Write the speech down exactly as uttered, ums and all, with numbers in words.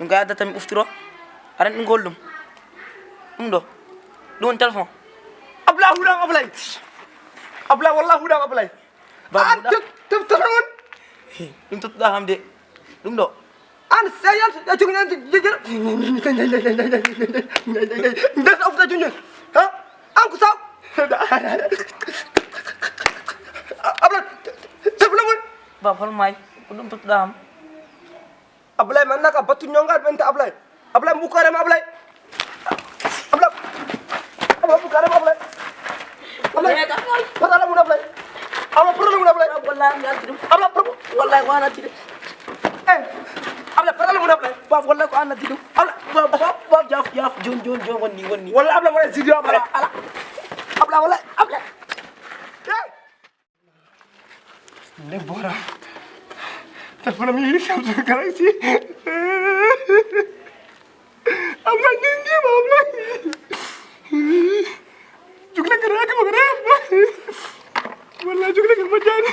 Ɗum kay addata mi uftiro. Aran ɗum gol ɗum. Ɗum ɗo. Ɗum woni téléphone. Abla huɗam Ablay. Abla walla huɗam Ablay. Ba an huɗa. Tef tef on. Ɗum tottuɗa ham de. Ɗum ɗo. An seyal a jogi nan jejjero. Ndes ofta junjun. Ha? An ko saw. Abla. Tef lamon. Ba hol may. Ko ɗum tottuɗa ham. Ablaye man naka battu ñongal ɓenta Ablaye. Ablaye mbukarema Ablaye. Ablaye. Ablaye mbukarema Ablaye. Ablaye. Patala mun Ablaye. Ablaye patala mun Ablaye. Wallahi mi addi ɗum. Ablaye patala. Wallahi ko an addi ɗum. Eh. Ablaye patala mun Ablaye. Bab wallahi ko an addi ɗum. Ablaye. Bab bab bab jaf jaf jon jon jon wonni wonni. Wallahi Ablaye wala zidio Ablaye. Ala. Ablaye wallahi Ablaye. Eh. Nde bora. Téléphone mi yiri Samsung Galaxy. Am na ni ni ma am na. Jugla kara ka magana. Wala jugla kara majani.